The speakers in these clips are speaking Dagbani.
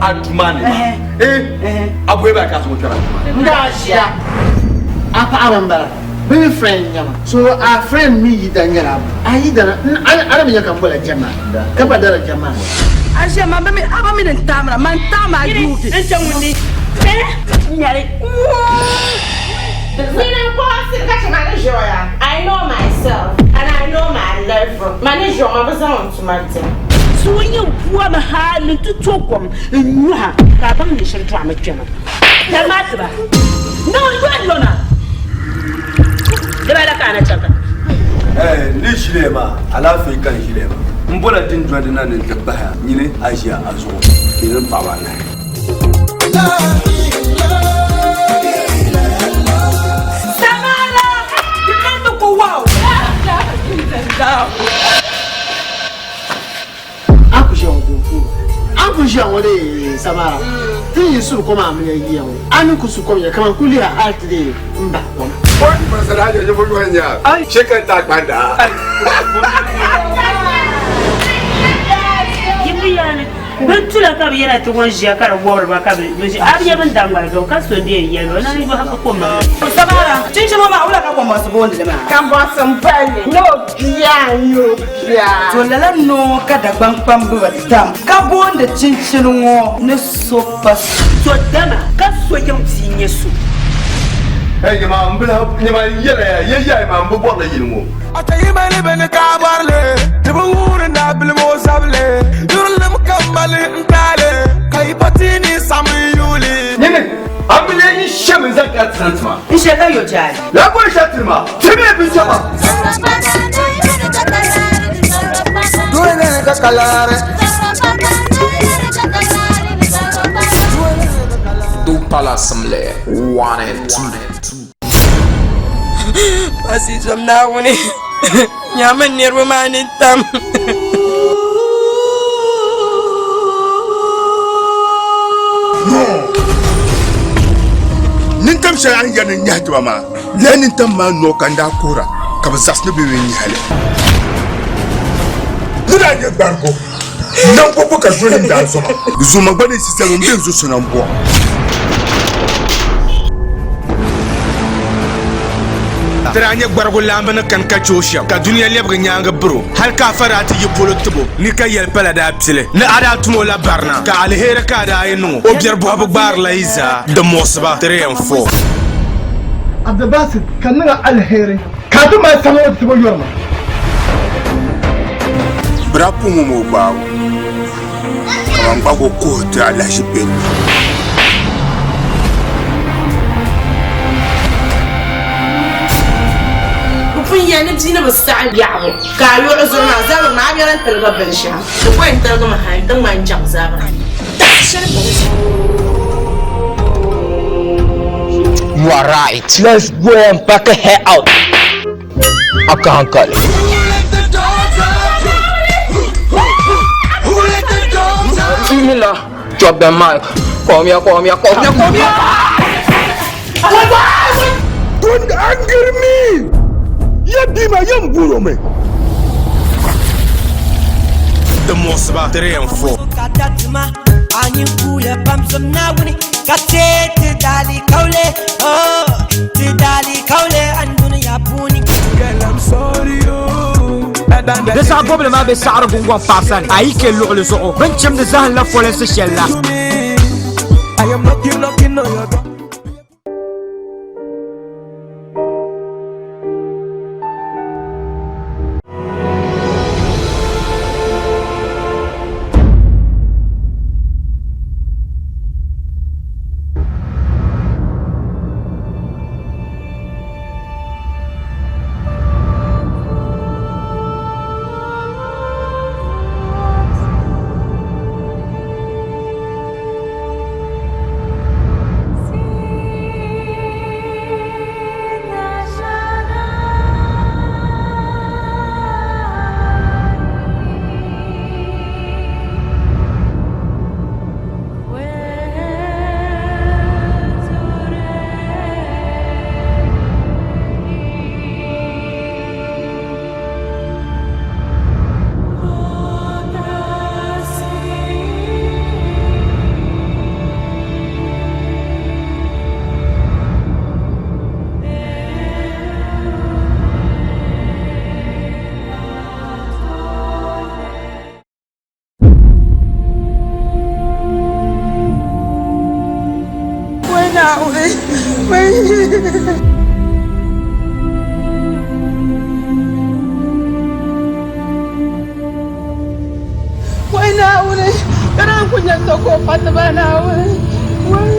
a duu maa ni maa. Eh, a boyi ba ka a zaŋ o kpɛri a duu maa ni. N daa ʒiya a paɣaba m-bala bɛ mi friend n-nyɛ ma so a friend mi yidana nyɛla a yidana a na mi nya ka m bola jɛma ka gba dara jɛma. A ʒiya man bi mi a ba mi ni n taamira man taam a yuugi. N chɛ ŋun ni nyɛli. Nini n-kɔɣisi ka chɛ ma ni ʒe o ya. I know myself and I know my level. Ma ni ʒe o ma bi zaŋ n tuma dim. So yɛn bomi hali nti to kom n-nyuha ka a baŋ ni shiri dɔɣimi kpɛma. Tari maa ti ba. Niŋ n-yɔhi yɔma. Di ba la ka a na chaŋ ka. Ɛɛ, n ni ʒiliya maa, alaafee ka n ʒiliya maa. M bola dindɔndi na ni n ti bahi a nyini a ʒiya a zuɣu ni ni paɣiba anahi. Samara! Di mini ni ku wahu. A ku ʒiya ŋɔ din puuni a ku ʒiya ŋɔ dee Samara ti yi suri kom a mini yiya ŋɔ a ni ku su kom ya kaman ku lihi hali ti dee m bahi kom. Yi bi yɛli ni bɛ tula ka bɛ yɛla ti ŋɔ ʒiya ka di wɔbiri ba ka bɛ ʒi a bi nya bɛ ni daa ŋmaligi o ka so n-dee yɛli ba o naan yɔhi ka kom maa. Samara, chinchini ŋɔ maa wula ka kɔmbɔnsi booni li maa? Kambɔnsi m-pali li. Ni o bia n-nyɛ o bia. To lala noo ka Dagbaŋ kpambi ba dam ka booni chinchini ŋɔ ni so pa so. So dama ka so yiŋ bia n-nyɛ so. Hey, nyama m bilahi nyama n yɛla ya ya yaai maa m bi bɔrila yili ŋɔ. A tayimali bɛ ni ka a bɔri li, di bi wuhiri ni a bilim o zabili. Yurilim ka m mali n taali, ka yi pa ti ni saɣim n yuuli. Nyini, a mi lee yi shɛm n-zaŋ ka ti zaŋ ti ma. N shɛ ka yo jaali. Lala bɔri shɛli tiri ma, tiri mi binshɛma. Doo pala simli 1 and 2. Paɣa zom Naawuni nyami niriba maa ni tam. Nintam shɛli a ni yɛri ni nyahi tiba maa, lala nintam maa noo ka n daa kuhira ka bɛ zaɣisi ni bɛ mi nyahi li. Ni daa nyɛ gbarigu naŋgɔbo ka zonim daa zoma. Zoma gba ni sisɛlim m-be n zo so nambɔɣu. Ti daa nyɛ gbarigu laamba ni kani ka che o shɛm, ka dunia lɛbigi nyaaŋa bir o, hal ka afa daa ti yi polo tib o ni ka yɛli pala daa pili ni a daa tum o la barina, ka aliheri ka a daa yi niŋ o, o biɛri bɔhibu gbaarila yi zaa, di muɣisi ba. 3 and 4. Abdulbasit, ka niŋ a aliheri, ka a ti mali sama ŋɔ ti ti bo yɔri ma. Bɛ daa puhi ŋɔ ma o gbaabu, ka ban gbaagi o kuhi ti alahichi bɛn ni. Bɛ pun yɛli ni bia ni bi saɣi biɛhigu ka a luɣi zuɣu maa zabiri maa a bɛla n-tiligi binshɛɣu. Di pɔi n-tiligimi hal nti ŋmani jaŋ zabiri. Daɣu shɛli bɛ ni zaŋ. You are right. Let's go and pack her out. A ka hankali. Bismillah. Drop the mic. Come here, come here, come here, come here. Don't anger me! Ya bima yam guro me. Di muɣisi ba 3 and 4. Di saha bɔbili maa be saɣiri gungɔŋ paɣa sani, a yi ke luɣili zuɣu, bɛ ni chimdi zahim la folinsi shɛli la. Naawuni wai. Wai Naawuni ka naan ku nya so ka o pa ti ba Naawuni wai.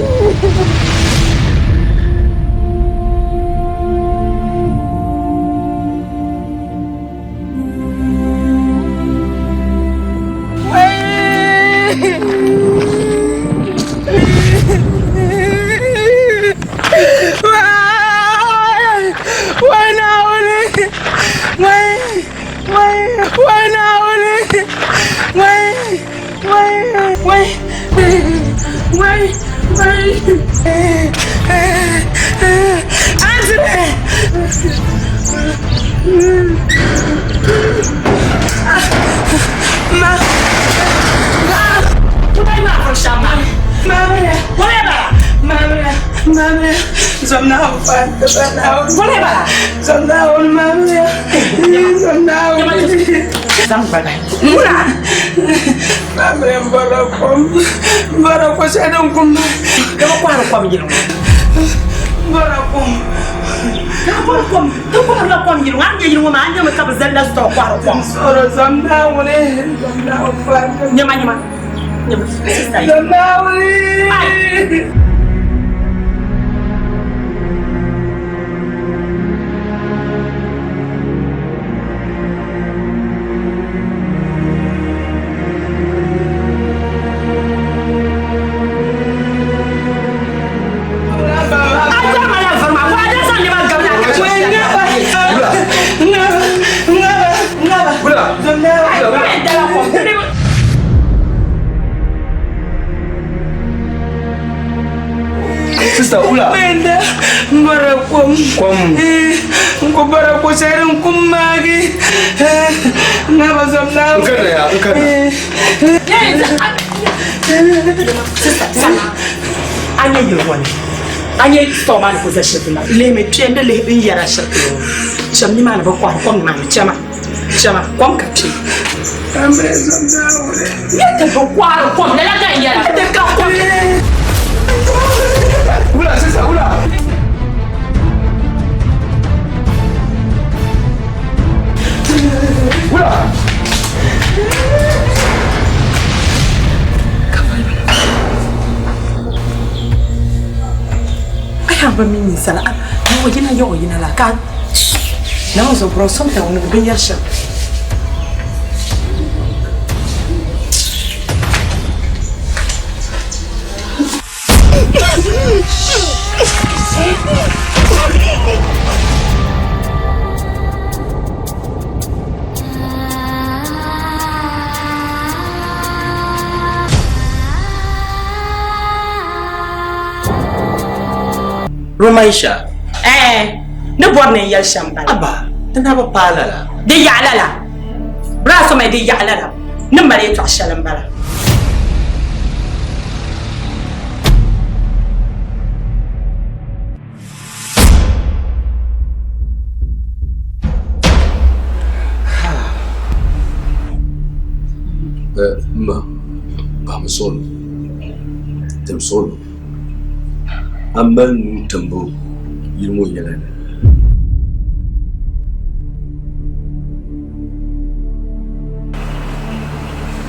Sister Ula. Menda mbara kom. Kom. Nko bara ko sharin kum magi. Na ba zam na. Nkana ya, nkana. Sister, sana. Anya yirwani. Anya stoma ni ko za shirki la. Lehimi kpɛndi lihi bin yɛra shirki ŋɔ. Shɛm nimaani bi kɔhiri kom nimaani chama. Chama kom ka kpɛ. Nyɛ ti bi kɔhiri kom lala ka n yɛra. Ti ka kom. Ula, sister Ula. Ula. Ai ba mi ninsala yɔɣɔ yina yɔɣɔ yina la ka na zo bro something ni binyɛri shɛm. Rumaisha. Eh, ni bɔri ni n yɛli shɛm bala. Aba, di na bi paai lala. Di yaɣa lala. Braa so mai di yaɣa lala. Ni mali yɛtɔɣa shɛli n bala. Ma, bahimi suɣulo, tim suɣulo. A mali nuu timbu yili ŋɔ yɛla ni.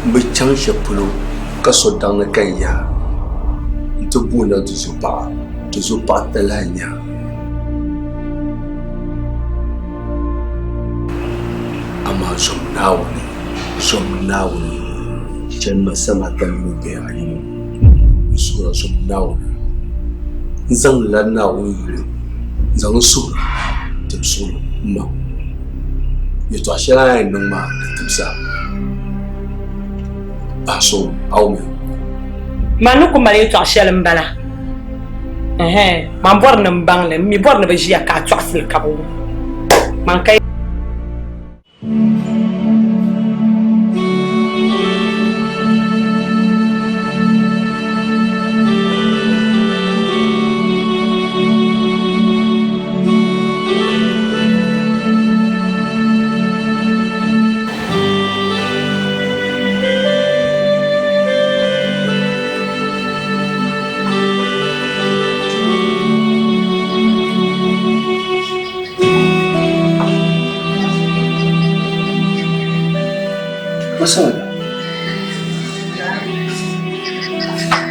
M bi chaŋ shɛli polo ka so daŋ ni ka n yaha nti booni a tuzopaɣa, tuzopaɣa talahi n-nyɛ a. Amaa zom Naawuni, zom Naawuni, chɛli ma sama ka mini o bihi ayi ŋɔ n suhira zom Naawuni. N zaŋdila Naawuni yuli n-zaŋ n suhira tim suɣilo m ma. Yɛtɔɣ shɛli a ni yɛn niŋ maa di timsa bahi suɣilo, a wumya? Man ni ku mali yɛtɔɣ shɛli m-bala. Ɛhɛn, man bɔri ni m baŋ li, m mi bɔri ni bɛ ʒiya ka a tɔɣisi li ka bɛ wum. Man ka.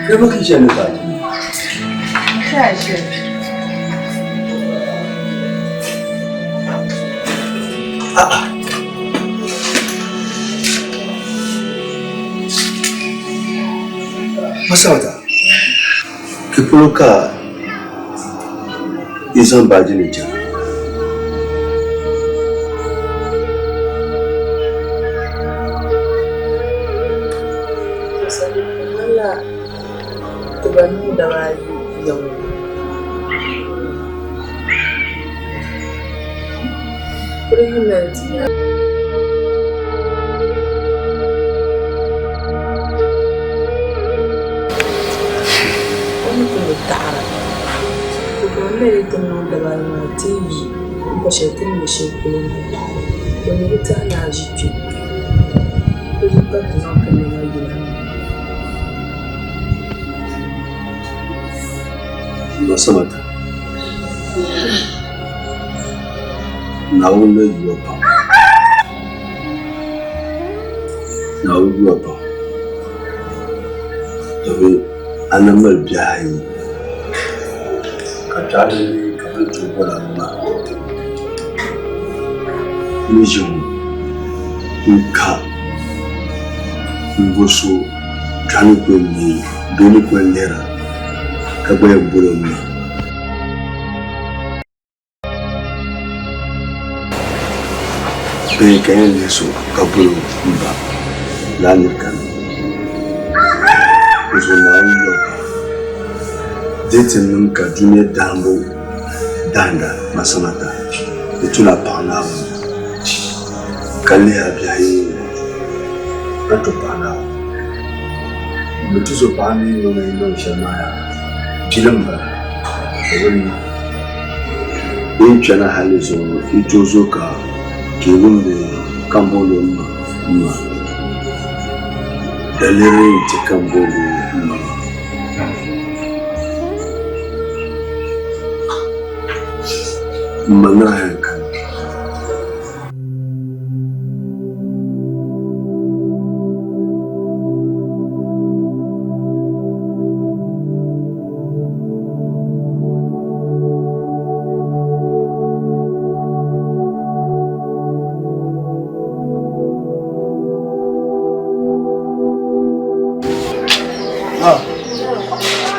Dama ka chani baaji ni? A'a. Masarauta, ki polo ka yi zaŋ baaji ni chana. O ni kuli taɣira o bɔrila yi ti niŋ dabaayi maa ti yi m-pa shɛli ti ni mi shɛli polo maa o ni bi tɛhi ni a ʒi kpe di zuɣu ka ti zaŋ ti nɛma yina. Masamata, Naawuni na yu a pam. Naawuni yu a pam. Domin a na mali bihi ayi ka biɛɣu ni lee ka bɛ ni tooi boli a ma ni ʒi ŋɔ n-ka ninvuɣ so biɛɣu ni ku yɛn neei bee ni ku yɛn lihira ka gba yɛn boli o ma. Bee ka yɛn lihi so ka boli o m ba lala nir kani. N zuɣu Naawuni yɔri ka di ti niŋ ka dunia dahimbu dahinda masanata di tuna paɣ Naawuni ka lihi a bihi ayi ŋɔ maa a ni tooi paɣ Naawuni. Bɛ ti zo paɣa ni ŋɔ ni niŋ shɛli maa yaa pili m-bala ka bɛ niŋ. Bɛ yi chana hali zuɣu yi tooi zo ka ka yi wumdi ka m booni o m ma m ma. Daliri n-ti ka m booni o m ma maa. M ma naa yɛn kani.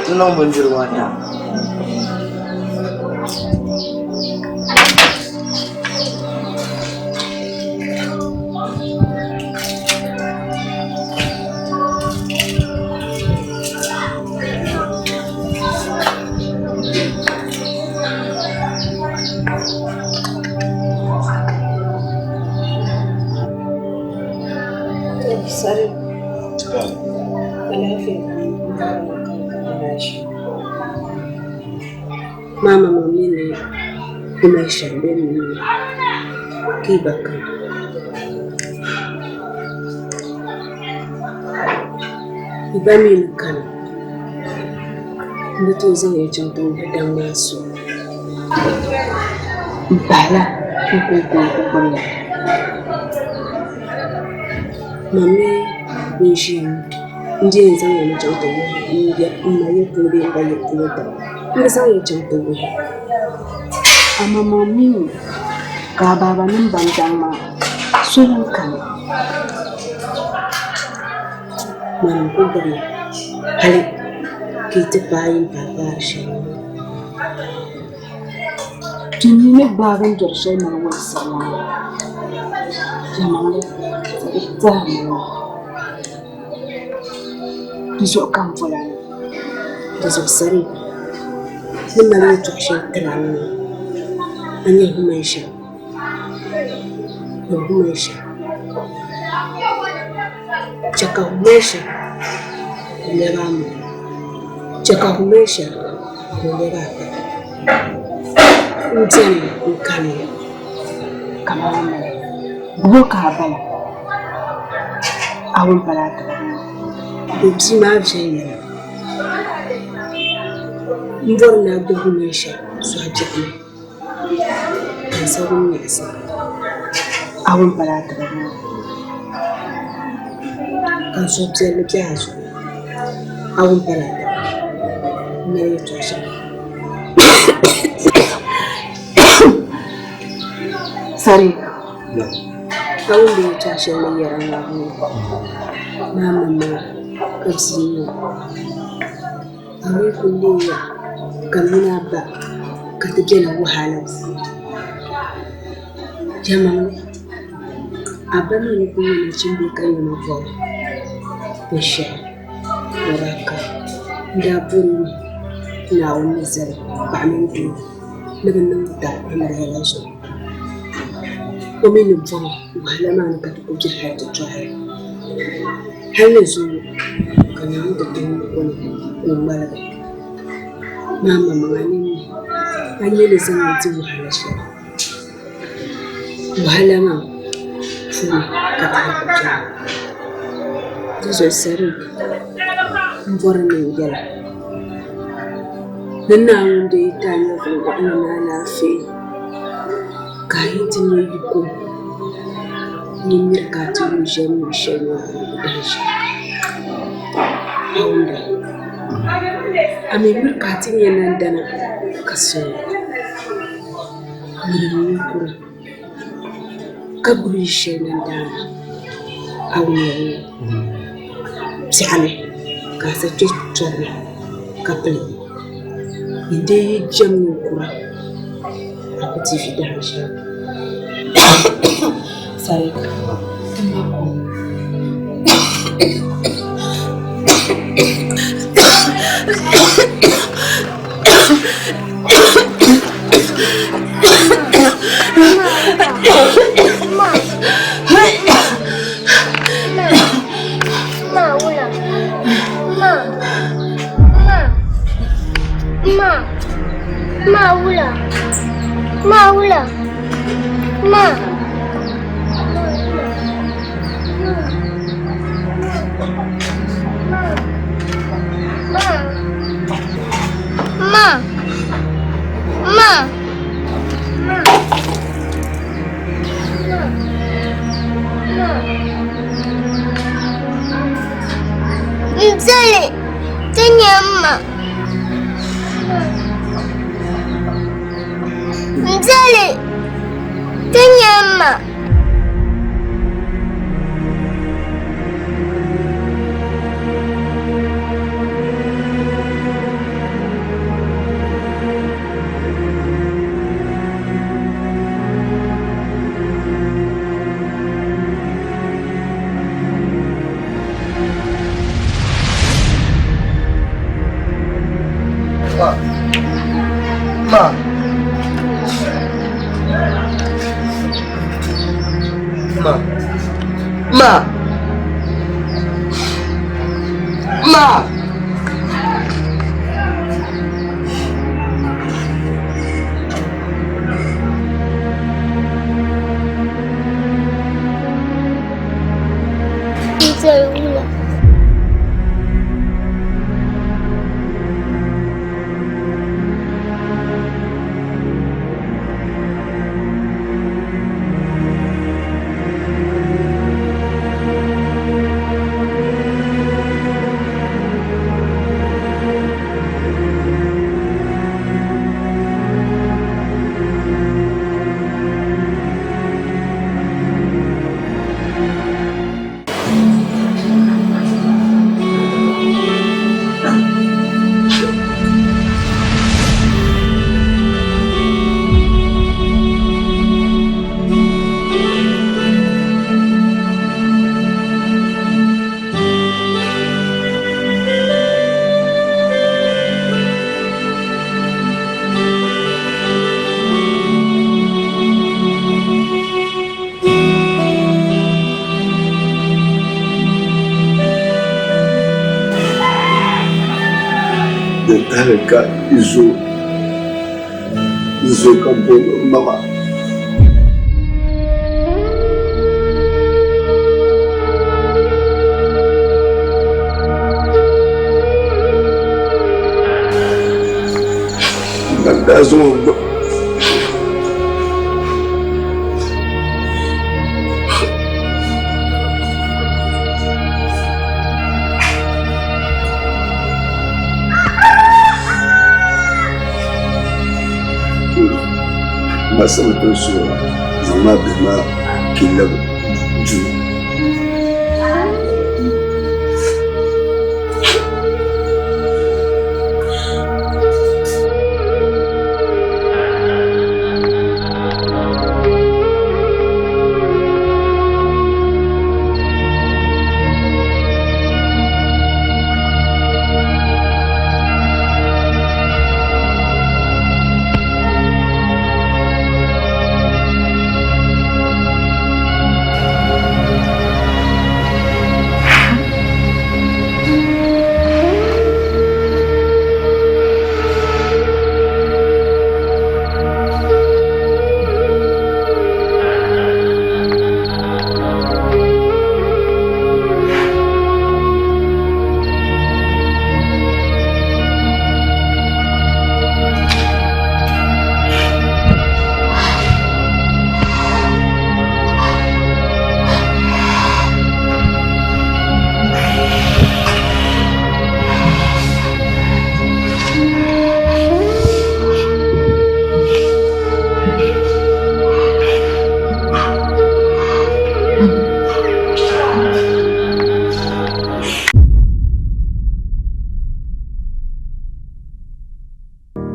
N niŋ bindirigu ata. Mama ŋɔ mi ni Humaisha bɛ ni ka yi gba kani. Yi ba mi ni kani n ni tooi zaŋ ya chaŋ ti wuhi daŋ maa so. M pahila n kɔŋko n-ku gbubi ya. Ma mi ŋun ʒiya ŋɔ n di yɛn zaŋ ya mi chaŋ ti wuhi m ma ya polo bee m ba ya polo daŋ. N di zaŋ ya chaŋ ti wuhi. Amaŋmaŋ mi ni ka a baabanima ban daŋ maa so lan kani. Mani n-ku gbubi ya hali ka yi ti paai yi ni paai paari shɛli maa. Ti mi ni gbaai bindiri shɛli mali wolisiri maa, yɛlimaŋli di tɛhimi ŋɔ. Di zuɣu ka m bol a na, di zuɣu sani ni mali yɛtɔɣ shɛli tir a ŋɔ, a nya Humaisha, ni Humaisha. Chɛ ka Humaisha lɛbi a ma, chɛ ka Humaisha ka o lɛbi a ba. M beni n-kani kaman mali, gbibi o ka a bala. A wum pala a taba maa. Bɛ bia maa viɛnyɛla. M bɔri ni a gbibi Humaisha suhu biɛɣu ni ka n sa wum nyaɣisim. A wum pala a taba maa ka n suhupiɛlli be a zuɣu. A wum pala a taba m-mali yɛtɔɣ shɛŋa. Sari, a wum bɛ yɛtɔɣ shɛli ni yɛra maa bee? Maa maŋmaŋa ka bia n-nyɛ o. A mi kul leeya ka mini a ba ka ti bela wahala puuni. Jɛmaŋli, a ba mi ni kul nyɛ nachimbil ka nyɛ ma bɔri binshɛɣu o daa ka n-daa bɔri o mi Naawuni ni zali paɣa mini doo ni bɛ niŋ taba amiliya la zuɣu. O mi ni bɔri wahala maa ni ka ti kul be hal ti tɔhili. Hal ni zuŋɔ ka Naawuni ti tim o ni ka o ŋmaligi. Maa maŋmaŋa ninni, a nya ni zaŋ o di wahala shɛli. Wahala maa puuni ka ti kul beni. Di zuɣu Sadiq, m bɔri ni n yɛl a ni Naawuni dii ti a nyɛvili waɣinli ni alaafee ka a yi ti nya yiko ni miri ka a ti yuli ʒiɛm luɣ shɛli ŋɔ dahin shɛli a wumda. A mi miri ka a ti nya nandana ka sɔŋ a. Nyini ninkura ka gbubi yi shɛli nandaamba a wumya ŋɔ biɛɣuni ka a sa kpe tɔbu ni ka pili n dee yi jɛm ninkura a ku ti vi dahin shɛli. Din tahili ka yi zo n-zo ka booni m ma maa. M ma daa zaŋ o gbubi. Ma sabi tin suhira, zaŋm a bihi maa kpi labi duu.